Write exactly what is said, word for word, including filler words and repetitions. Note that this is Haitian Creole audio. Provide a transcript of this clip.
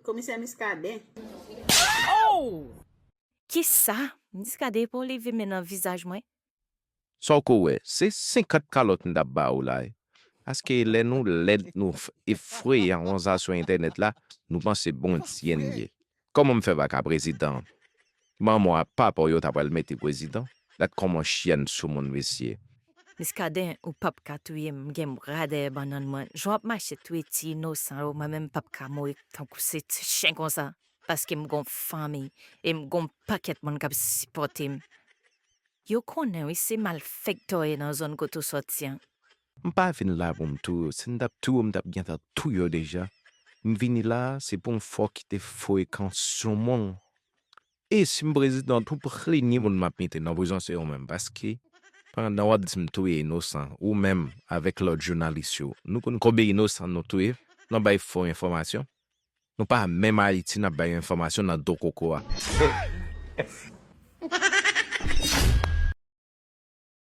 Komisè Miskaden. Kisa? Miskaden pa leve men nan vizaj mwen. Sa w ko wè, se senkant kalòt m t ap ba ou la. Paske lè nou lèd, nou efreyan konsa sou entènèt la, nou panse Bondye n ye. Kòman m fè pa ka prezidan? Manman w ak papa w yo ta pral mete prezidan? Gad kòman chyèn sou moun mesye. Miskaden, ou p ap ka touye m, m gen bra dèyè bannann mwen. Jan w ap mache touye ti inosan yo, mwen menm m p ap ka mouri tankou se ti chen konsa. Paske m gon fanmi, e m gon pakèt moun k ap sipòte m. Yo konnen wi se malfektè w ye nan zòn kote w sòti an. M pa vin la pou m touye w. Si m t ap touye w, m t ap gentan touye w deja. M vini la, se pou m fè w kite frekan sou moun. E si m prezidan tou, premye moun m ap mete nan prizon se ou menm. Paske pandan w ap di m touye inosan, ou menm avèk lòt jounalis yo, nou konn konbyen inosan nou touye nan bay fo enfòmasyon? Nou pa menm Ayiti n ap bay enfòmasyon nan do koko a.